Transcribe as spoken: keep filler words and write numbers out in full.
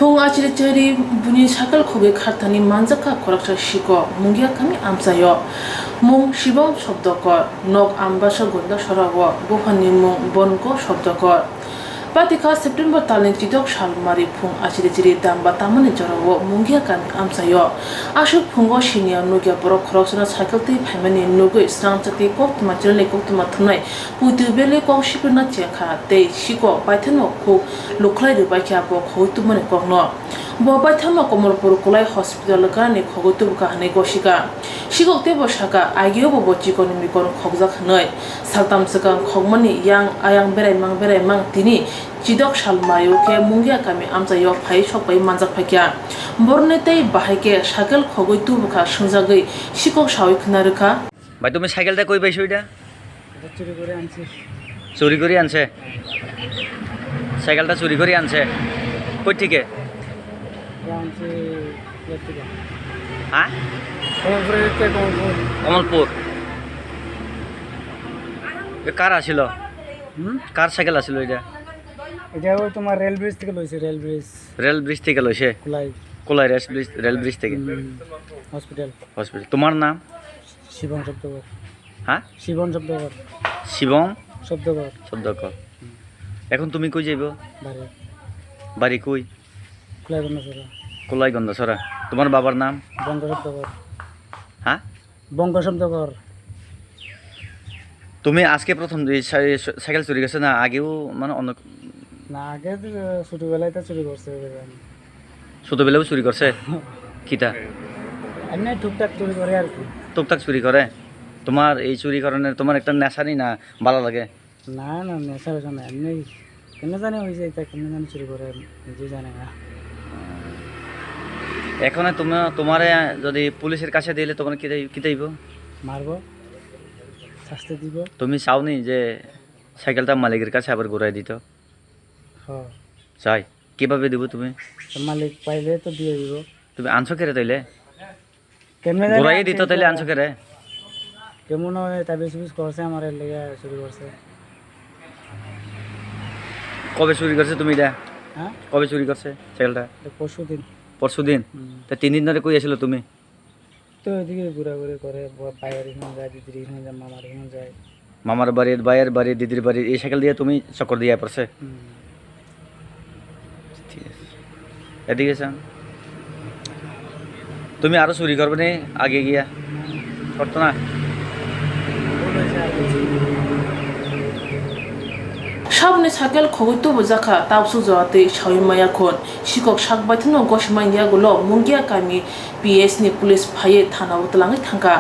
Phung achiri chari buni sakal khogwi kharthani manjakha khoroksa sikok Mungia kami amchaio. Mung Shibam Sobdokor, nok Ambasa Gonda sorao, buphani mung Bonko Sobdokor. Patikha September talni chidok salmari phung achiri chiri damba tamani jorao Mungia kami amchaio. Aswk phungo siniya nukya borok khoroksano cycle twi phaimani nugwi srangchati koktwma chirwlwi koktwma thumnai puitu belwi kok sipirna chengkha tei sikok baithano khuk lukhlai rwbaikha bo khogwi tubumani kokno. Bo baithangno Komolpur Kulai Hospital ganani khogwi tubukha hwnwi gosika. Sikok teibo saka, agiobo bo chikon mikon khokjak hwnwi. Saltam swkang khokmani yang ayang beraimang beraimang tini chidok sal mario khe Mungia kami amchaio phai sokbai manjak phaikha. Boroni tei bahai khe cycle khogwi tubukha swngjagwi sikok sawi khna rwkha. ভাই, তুমি সাইকেলটা কই পাইছো এটা? এটা চুরি করে আনছি। চুরি করে আনছে? সাইকেলটা চুরি করে আনছে? কই থেকে? এটা আনছি ইয়ের থেকে। হ্যাঁ? কমলপুরের থেকে কমলপুর। কমলপুর। এ কার আসিল? হুম? কার সাইকেল আসিল এটা? এটা ওই তোমার রেল ব্রিজ থেকে লইছে, রেল ব্রিজ। রেল ব্রিজ থেকে লইছে? কুলাই। Kulai rail bridge, rail bridge থেকে? হুম, হসপিটাল। হসপিটাল। তোমার নাম? শিবম শব্দকর। হ্যাঁ? শিবম শব্দকর। শিবম? শব্দকর। শব্দকর। হুম। এখন তুমি কই যাইবো? বাড়ি। বাড়ি কই? কুলাইগন্ডাছড়া। কুলাইগন্ডাছড়া। তোমার বাবার নাম? বঙ্গ শব্দকর। হ্যাঁ? বঙ্গ শব্দকর। তুমি আজকে প্রথম এই সাই-, সাইকেল চুরি করছে না আগেও মানে অন্য? না, আগে তো ছোটবেলায় তো চুরি করছে এভাবে আমি। ছোটবেলায়ও চুরি করছে? কিতা? এমনি টুকটাক চুরি করে আর কি। টুকটাক চুরি করে? তোমার এই চুরি করানোর তোমার একটা নেশা নেই না ভালো লাগে? না, না, নেশা বেশা না, এমনি কেন জানি হয়েছে এটা, কেন জানি চুরি করে, নিজেই জানে না। এখন তোমার, তোমারে যদি পুলিশের কাছে দিলে তোমার কি দেই-, কি দেইব? মারবো, শাস্তি দিব। তুমি চাওনি যে সাইকেলটা মালিকের কাছে আবার ঘুরাই দিত? হ। চাই। কিভাবে দিব তুমি? তো মালিক পাইলে তো দিয়ে দিব। তুমি আনছো কেরে তাইলে? কেমনে জানি ঘুরাইয়ে আনছে দিত তাইলে এটা? আনছো কেরে? কেমন হয় তা বেশি বেশি করছে আমার এর লেগে চুরি করছে। কবে চুরি করছে তুমি এটা? হ্যাঁ? কবে চুরি করছে সাইকেলটা? এটা পরশু দিন। পরশু দিন? হুম। তা তিন দিন ধরে কই আছিলো তুমি? তো এদিকে ঘোরাঘুরি করে, ব-, ভাইয়ের এখানে যায়, দিদির এখানে যায়, মামার এখানে যায়। মামার বাড়ির, ভাইয়ের বাড়ি, দিদির বাড়ি, এই সাইকেল দিয়ে তুমি চক্কর দিয়ে পড়ছে? হুম। ঠিক আছে। এদিকে চান। তুমি আরো চুরি করবে নি আগে গিয়া? করতো না? ভুল হয়েছে, আর কিছু। Saboni cycle khogwi tubujakha, tabsuk jora twi sawi maya khun. Sikok sak baithangno gosimani yagulo Mungia kami P S ni police phaiwi thanao twlangwi thangkha.